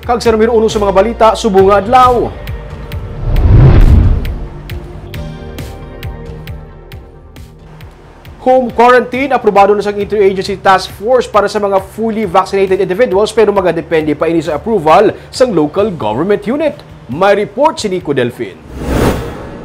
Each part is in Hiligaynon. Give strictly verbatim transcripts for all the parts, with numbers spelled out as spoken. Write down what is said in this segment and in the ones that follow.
Kag sa numero uno sa mga balita subong nga adlaw. Home quarantine, aprobado na sang Interagency Task Force para sa mga fully vaccinated individuals, pero magadepende pa ini sa approval sang local government unit. May report si Nico Delfin.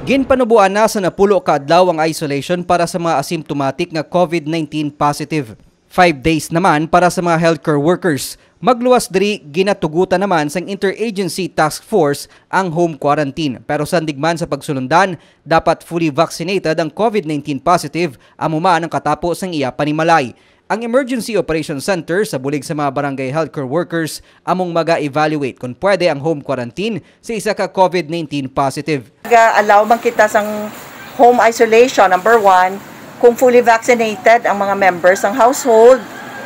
Ginpanuboan na sa napulo ka adlaw ang isolation para sa mga asymptomatic nga COVID nineteen positive. Five days naman para sa mga healthcare workers. Magluwas diri, ginatugutan naman sang Interagency Task Force ang home quarantine. Pero sandig man sa pagsulundan, dapat fully vaccinated ang COVID nineteen positive, amo man ang katapo sang iya panimalay. Ang Emergency Operations Center sa bulig sa mga barangay healthcare workers among maga-evaluate kon pwede ang home quarantine sa isa ka COVID nineteen positive. Ga-allow man kita sang home isolation, number one, kung fully vaccinated ang mga members sang household,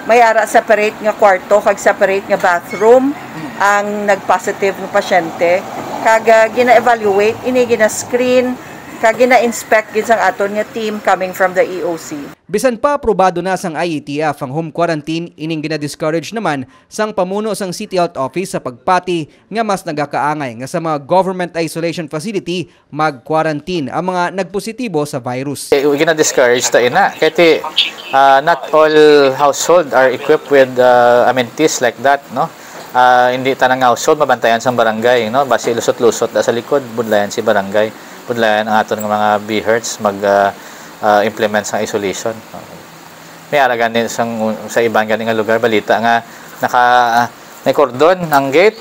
may ara separate nga kwarto kag separate nga bathroom ang nag-positive nga pasyente. Kag, ah, gina-evaluate, ini gina-screen, kag gina-inspect gid sang aton nga team coming from the E O C. Bisan pa aprobado na sang I E T F ang home quarantine, ining gina-discourage naman sang pamuno sang City Health Office sa pagpati nga mas nagakaangay nga sa mga government isolation facility mag-quarantine ang mga nagpositibo sa virus. Eh, gina-discourage ta ina. Kay ti, ah, not all household are equipped with, ah, amenities like that, no? Ah, hindi tanang household mabantayan sang barangay, no? Basi lusot-lusot da sa likod, budlayan si barangay, budlayan ang aton nga mga BHERTs mag, ah, ah, implement sang isolation, no? May ara gani sang, sa iban gani nga lugar, balita nga naka, ah, may kordon ang gate,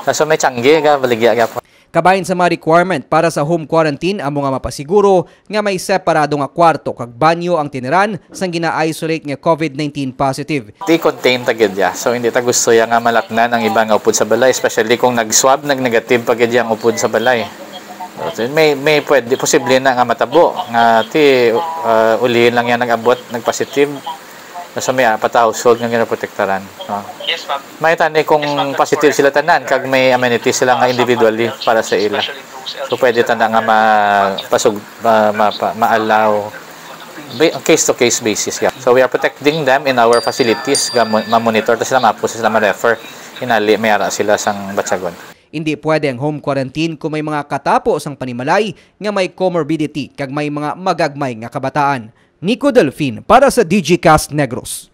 kaso may tiyangge, ga, baligya gyapon. Kabahin sa mga requirement para sa home quarantine amo nga mapasiguro nga may separado nga kwarto kag banyo ang tiniran sang gina-isolate nga COVID nineteen positive. Ti contain ta gid ya. So, hindi ta gusto ya nga malatnan ang iba nga upod sa balay, especially kung nag-swab, nag-negative pa gid ya ang upod sa balay. So, may, may pwede, posible na nga matabo nga ti, ah, ulihin lang ya nag-abot, nag-positive. So, may apat ka household nga ginaprotektaran. Ah. Yes, ma'am. May tani kung positive sila tanan, kag may amenities sila nga individually para sa ila. So, pwede tana nga ma-, pasug-, ma-, ma-, ma-allow ba-, case-to-case basis. Yeah. So, we are protecting them in our facilities. Ga-, ma-monitor ta sila, mapos sila ma-refer. Hinali, may ara sila sang batyagon. Hindi pwede ang home quarantine kung may mga katapo sang panimalay nga may comorbidity kag may mga magagmay nga kabataan. Nico Delfin para sa Digicast Negros.